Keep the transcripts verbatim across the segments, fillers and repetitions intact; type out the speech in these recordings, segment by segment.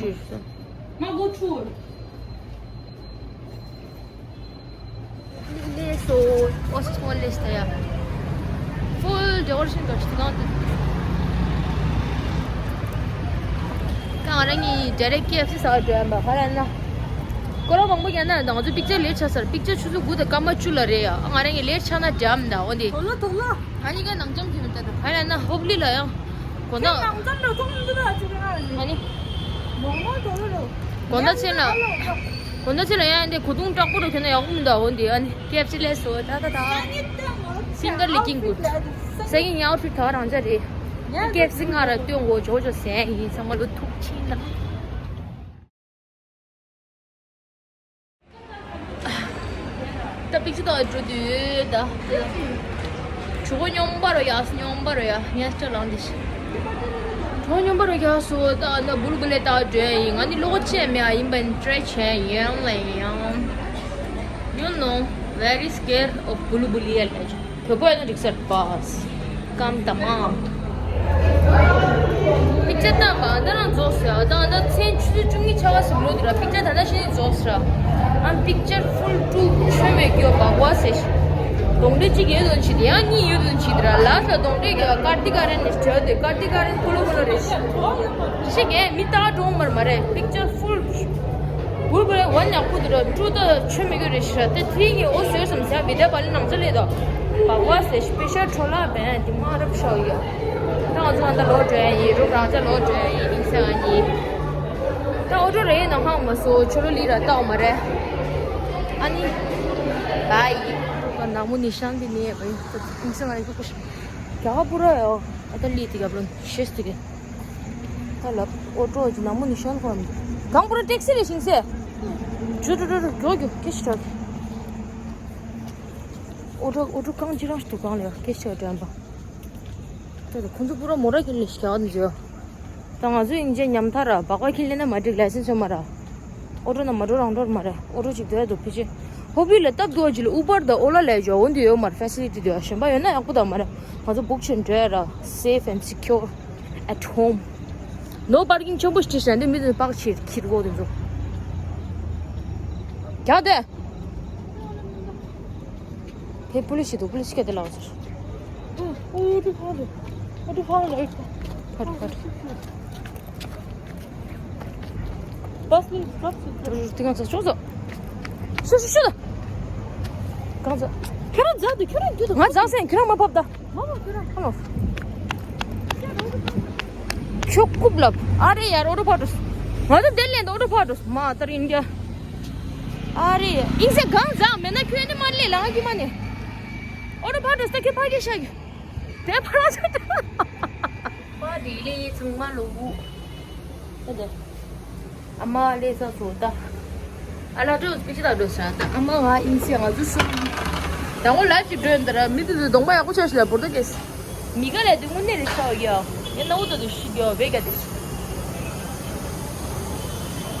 བྲིས་སོང་། ང་སྒོ་ཕྱུར། ལས་སོ། ཨོ་སི་ཐོ་ལས་ད་ཡ། Full decoration ག་ཅི་གང་དུ། ད་ང་རང་གཉིས་direct K F C ཟ་བར་འགྲོ་ཡ་མ་ག་རེ་ན། སྐོར་ར་མང་པོ་རྒྱག་ན་ད་ང་ཚོ་པིག་ཅར་ལེཊ་ཆགས་སར་པིག་ཅར་ཆུ་ཚོད་དགུ་དང་སྐར་མ་བཅུ་ལ་རེད་ཡ། ང་རང་གཉིས་ལེཊ་ཆགས་ན་འགྲམ་ད་འོ་འདི། དོ་ལོ་དོ་ལོ། ཨ་ནི་ཀ་ནང་ལྕམ་གྱི་མི་ལྟར་ག་རེ་ན་ཧོབ་ལི་ལ་ཡང་། གོ་ན། ཁྱེད་ནང་ལྕམ་ལ་ཐོང་མི་འདུག་ཨ་ཅི་རེད་ཨ་ནི། ཨ་ནི། མོ་མོ་དོ་ལོ་ལོ། དགོང་དག་ཚེ་ལ། དགོང་དག་ཚེ་ལ་ཡང་འདི་གོས་ཐུང་དྲག་པོ་རུ་གྱོན་ན་ཡག་པོ་མི་འདུག་འོ་འདི་ཨ་ནི་K F C ལས་སོ་ད་ད་ད། Finger licking good. སང་ཉིན་ངའི་outfit ད་རང་འཇགས་རེད། K F C ང་ར་སྟོན་གོ་ཇོ་ཇོ་ཟེར་ཡིན་ཚང་མ་ལོ་ཐུག་ཕྱིན་དང་། ད་པིག་ཅར་ད་འགྲོ་དུས་ད། གྲོགས་སྙོམས་པ་རུ་ཡག་སྙོམས་པ་རུ་ཡག་ངས་སྤྲད་ལང་དེ་ཤི། གྲོགས་སྙོམས་པ་རུ་ཡག་སོ་ད་ན་བུལ་བུལ་ལེ་ད་འགྲོ་ཡིན། ང་ནི་ལོག་ཅེས་མེད་ཨ་ཡིན་པ་ནི་ཊ་རའི་བྱས་ཡོང་ལ་ཡང་། You know, very scared of Bulbul ལ་ལ་ཅོ། བོད་པ་ཡོད་ན་འགྲིག་སར་པཱས། ཀམ་དམ། པིག་ཅར་བཏང་བ་ཨ་ད་རང་རྫོགས་ཟེར་ཨ་ད་ཨ་ད་མཚན་ཆུ་ཚོད་བཅུ་གཉིས་ཆ་བ་ཟིན་ལོ་དེ་ར་པིག་ཅར་ད་ལྟ་ཞིག་རྫོགས་ཟེར་ཨ། ཨམ་པིག་ཅར་ཕུལ་ཀྲུ་ཆོས་མེད་རྒྱུ་བག་བ་ཟེར་ཞིག་གདོང་འདྲེ་གཅིག་ཡོད་དོན་ཆེ་དེ་ཡང་གཉིས་ཡོད་དོན་ཆེ་དེ་ར་ལ་ས་གདོང་འདྲེ་གི་ཀར་ཏི་ཀ་རན་ནས་བྲལ་དེ་ཀར་ཏི་ཀ་རན་ཀུ་ལོ་ཀུ་ལོ་རེད་ཞིག་ཤི་གས་མི་ལྟ་གྲོང་མར་མ་རེད། པིག་ཅར་ཕུལ་བུར་བུར་བ་ཉག་པོ་དེ་ར་ཀྲུ་ད་ཆོས་མི་དགོས་རེད་ཤ་དེ་ཐིག་གི་འོ་ཟེར་སམ་ཟ་བི་དེ་པ་ལི་ནང་ཚ་ལེ་ད་བག་བ་ཟེར་སྤེ་ཤལ་ཁྲོ་ལག་བན་དེ་མ་རབ་ཤ་ཡ། ད་ང་ཚོ་ང་ད་ལོག་འགྲོ་ཡ་ཡིན། རུ་རང་ཅག་ལོག་འགྲོ་ཡ་ཡིན་ཨིན་ས་ང་གཉིས། ད་འོ་ཏོ་རེད་ནང་ཧང་མ་སོ་ཆོ་ལོ་ལི་ར་ལྟ་བ་མ་རེད། ཨ་ནི། ནག་མོ་ནི་ཤང་དེ་ནས་བའི་ཨིན་སང་ཨ་ཡི་ཁུ་ཤ་ག་པུ་ར་ཡོ། ཨ་ད་ལི་དེ་ག་པུ་ར་ཤེས་དེ་ག་ད་ལབ་ཨོ་ཏོ་ཅི་ནག་མོ་ནི་ཤང་ཁོ་ར་མི་གང་པུ་ར་ཊེག་སི་རེད་ཤིང་སེ། ཇུ་ཇུ་ཇུ་ཇུ་གྱོ་གྱོ་ཀེ་ཤི་ཏོ། ཨོ་ཏོ་ཨོ་ཏོ་གང་ཅི་རང་ཞིག་ཏུ་གང་ལ་ཡོ་ཀེ་ཤི་ཏོ་དྲན་པ། ད་ད་ཁོང་ཚོ་པུ་ར་མོ་ར་ཁྱེར་ལས་ཤི་ག་འདི་ཟོ། ད་ང་ཚོ་ཨིན་ཇི་ཉམ་ཐག་ར་སྦག་སྦག་ཁྱེར་ལས་ན་མ་འགྲིག་ལའི་སེན་སི་ཡོད་མ་ར། ཨོ་ཏོ་ན་མ་འགྲོ་རང་འགྲོ་མ་ར་ཨོ་ཏོ་ཅིག་སྡོད་དོ་ཕི་ཅི། ཧོ་པི་ལ་སྟབས་བདེ་བ་ཅིག་ལ་ཨུ་བར་དང་ཨོ་ལ་ལས་ཇོ་འོན་དུ་ཡོད་མ་ར་ཕེ་སི་ལི་ཊི་དེ་གཞན་པ་ཡོད་ན་ཡག་པོ་དང་མ་ར། ང་ཚོ་བུག་ཆེན་འགྲོ་ཡ་ར་safe and secure at home. No parking ཆེན་པོ་ཞིག་བྲིས་ཤག་འདི་མི་དེ་པག་ཆེ་ཁྱེར་གོ་དེ་ཚོ། རྒྱག་དེ། ཕེ་པུ་ལི་སི་འདུག་པུ་ལི་སི་སྐད་དེ་ལའོ་ཟེར། ཨོ་ཨོ་ཏུ་ཕང་རེད། ཨོ་ཏུ་ཕང་རེད། ཕར་ཕར། Bus will stop. ཏུ་ཏུ་ཏུ་གང་ཚ་ཤོག་ཚ། ཤོག་ཤོག་ཤོག་ད། གང་ཚ། ཁྱོད་རང་འཛག་འདུག་ཁྱོད་རང་འདུག་ང་འཛག་སེན་ཁྱོད་རང་མ་བབས་ད། མ་བབས་ཁྱོད་རང་ཧ་ལོ། ཁྱོད་རྐུབ་ལབ། ཨ་རེ་ཡར་ཨོ་ཏོ་ཕར་འགྲོ། ང་ཚོ་དེ་ལེན་ད་ཨོ་ཏོ་ཕར་འགྲོ་མ་ལྟར་ཨིན་རྒྱ། ཨ་རེ་ཡ་ཨིན་སེ་གང་འཛག་མེད་ན་ཁྱོད་ནི་མ་ལས་ལ་ང་གི་མ་ནི། ཨོ་ཏོ་ཕར་འགྲོ་ས་ཁྱོད་ཕར་གྱི་ཤ་གི། དེ་ཕར་ཚུར་པ་དེ་ལས་ཚང་མ་ལོ་བུ། ད་དེ། ཨ་མ་ལས་ས་སོ་ད། ཨ་ལ་ཏོ་སྤི་ཅི་ད་འགྲོ་ས་ད་ཨ་མ་ང་ཨིན་སི་ང་ཚོ་སུ། ད་ངོ་ལ་ཅི་འགྲོ་ཡིན་ད་ར་མི་དེ་ཚོ་གདོང་པ་ཡག་པོ་ཆགས་ཤི་ལ་བོར་ད་གེས། མི་ག་ལས་དེ་དངོས་གནས་རེ་ཆགས་ཡ། ཡ་ན་འུ་ད་དུ་ཤི་རྒྱ་བེ་ག་དེ།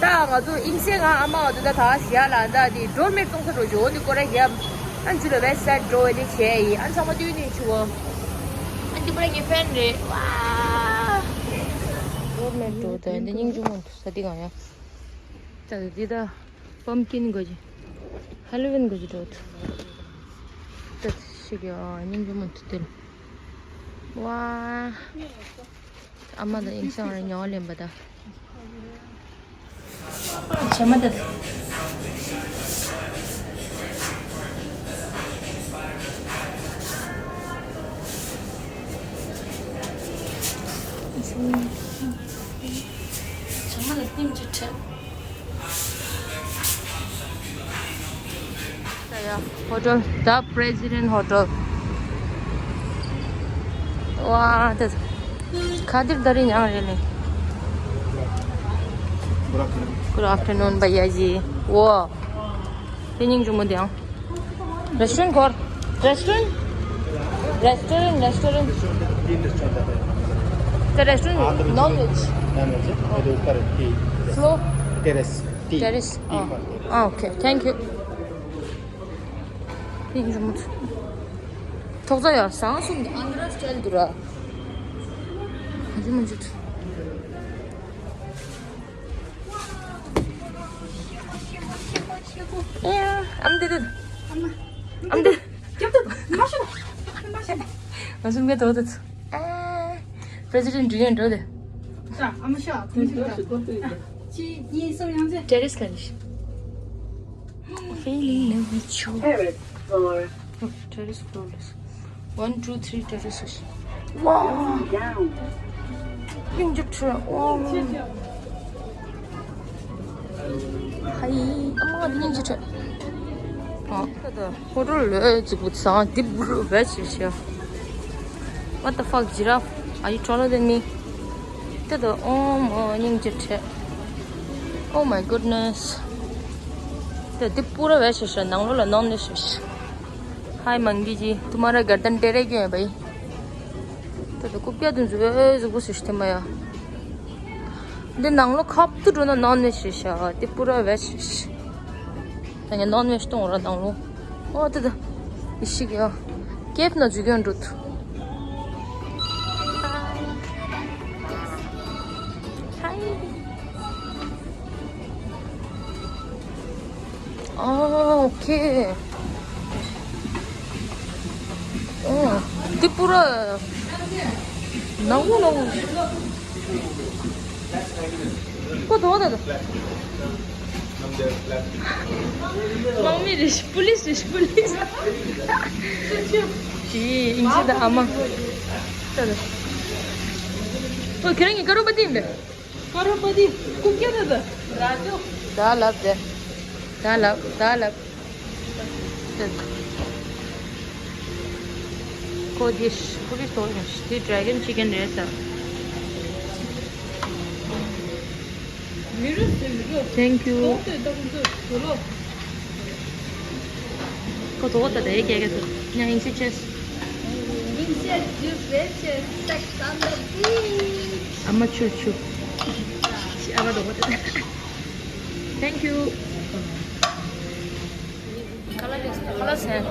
ད་ང་ཚོ་ཨིན་སེ་ང་ཨ་མ་ང་ཚོ་ད་ད་ཞི་ཡ་ལ་ད་དེ་ཌོར་མེཊ་གཏོང་ས་འགྲོ་ཇོ་འདི་ཀོ་ར་ཡ། ཨན་ཇུ་ལ་ཝེ་སི་ཊི་སའེ་ཌི་འགྲོ་བའི་དེ་བྱས་ཡི་ཨན་ཚང་མ་དུས་ནས་ཆུ་བོ། ཨན་དེ་པུ་ར་ངའི་ཕེན་རེད་ཝ། ཌོར་མེཊ་འགྲོ་ད་འདི་སྙིང་རྗེ་མོ་འདུག་ས་འདི་གང་ཡ། ད་འདི་ད་པམ་ཀིན་གོ་ཇི། ཧ་ལོ་ཝིན་གོ་ཇི་འགྲོ་ད། ད་ཤི་གི་ཨ་སྙིང་རྗེ་མོ་འདུག་དེ་ལ། ཝ། ཨ་མ་དང་ཨིན་སང་རེ་ཉོ་ལེན་པ་ད། བྱེ་མ་ད། བྱེ་མ་ལ་སྙིང་རྗེ་ཁྲལ། ད་ཡ། ཧོ་ཊེལ། The President Hotel. ཝ་ད། ཁ་དིར་ད་རིང་ཡང་རེད་ལེ། Good afternoon. Good afternoon, भैया जी. ཝ། དེ་སྙིང་རྗེ་མོ་དེ་ཡང་། Restaurant ཁོར། Restaurant. Restaurant, restaurant. तीन रेस्टोरेंट है। The restaurant, Andhra non veg. Non veg. मेरे ऊपर T. Floor. Terrace. Tea. Terrace. Tea. Oh. Oh, okay. Thank you. ཐོག་ཚ་ཡ་སང་སུམ་གྱི་ཨན་དྲ་སི་ཊལ་དུ་ར། ཧ་ཅི་མ་ཅི། ཨེ་ཨམ་དེ་དེ། ཨམ་དེ། སྐྱབས་དུ་མ་ཤོད། མ་ཤོད། ང་ཚོ་མེད་དོ་དེ། ཨེ། པྲེ་སི་ཌེན་ཊི་འགྲིག་ཡོད་འགྲོ་དེ། ཅི་གཉིས་སུ་ཡང་ཚེ། ཏེ་རེ་སི་ག་ནི། Feeling like you. Terrace floor. Terrace floor. One, two, three terraces. Wow. སྙིང་རྗེ་ཁྲོད། ཨོ། ཧའི། ཨ་མ་འདི་སྙིང་རྗེ་ཁྲོད། ཨ། ཧོ་ཊེལ་ལོས་ཅིག་བུ་ཚང་དིབ་རུ་བེ་ཆི་ཤ། What the fuck, giraffe? Are you taller than me? ད་ད། ཨོ་མ་སྙིང་རྗེ་ཁྲོད། Oh my goodness. ད་འདི་པུ་ར་བེ་ཤ་ཤ། ནང་ལོགས་ལ་ནོན་ཝེ་ཇི་ཤ་ཤ། Hi monkey ji, तुम्हारा गर्दन टेढ़े क्यों है भाई? ད་ད་རྐུབ་བཀྱག་དེ་ཚོ་ཨེ་གཟུགས་པོ་སུ་ཞིག་ཐེ་མ་ཡ། འདི་ནང་ལོགས་ཁབ་ཏུ་འགྲོ་ན་ནོན་ཝེ་ཇི་ཤ་ཤ། འདི་པུ་ར་བེ་ཇི་ཤ་ཤ། ད་ངས་ནོན་ཝེ་ཇི་གཏོང་ར་ནང་ལོགས། ཨོ་ད་ད། ཡི་ཤི་གི་ཡ། ཀེབ་ན་འཛུལ་གྱོན་འགྲོ་ཐུ། Hi. ཨོ་ཁེ། ཨོ། འདི་པུ་ར། ནང་མོ་ནང་མོ། ཁོ་དོ་ད་ད། དམག་མི་རེད་ཤག་པུ་ལིས་རེད་ཤག་པུ་ལིས། ཞི་ཨིན་ཇི་དང་ཨ་མ། ད་ད། ཨོ་ཁྱེད་རང་གི་ཀ་རོ་པ་ཏི་ཡིན་པས། ཀ་རོ་པ་ཏི་རྐུབ་བཀྱག་ད་ད། ར་ཅོ། ད་ལབ་དེ། ད་ལབ་ད་ལབ། ད། ཁོ་དེ་ཁོ་བི་སྟོན་ནས་དེ་dragon chicken རེད་ད། Thank you. ཁོ་དོ་ད་དེ་རྒྱག་གི་འདུག་ཉ་ཡིན་ཤི་ཆེས། Sex on the beach. ཨ་མ་ཆུ་ཆུ། ཨ་མ་དོ་ད། Thank you. ཁ་ལག་ལེགས་ཁ་ལག་ཟས།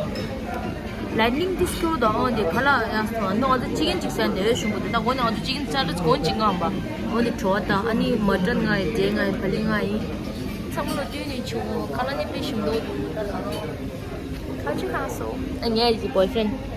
Lightning disco དང་འོ་དེ་ཁ་ལག་ཡང་སོང་ཨ་ནི་འོ་དེ་chicken གཅིག་ཟས་འདི་ཞུམ་པོ་དེ་ད་འོ་ནི་འོ་དེ་chicken salad གོན་གཅིག་ངམ་པ། འོ་དེ་བྲོ་བ་དང་ཨ་ནི་mutton ང་ཡི་འབྲས་ང་ཡི་བ་ལི་ང་ཡི། ཚང་མ་ལོ་དུས་ནས་ཆུ་ཁ་ལག་ནི་དཔེ་ཞིམ་འདུག་ད་ག་རང་ཁ་ཆུ་ཁང་སོ། ཨ་ངའི་boyfriend།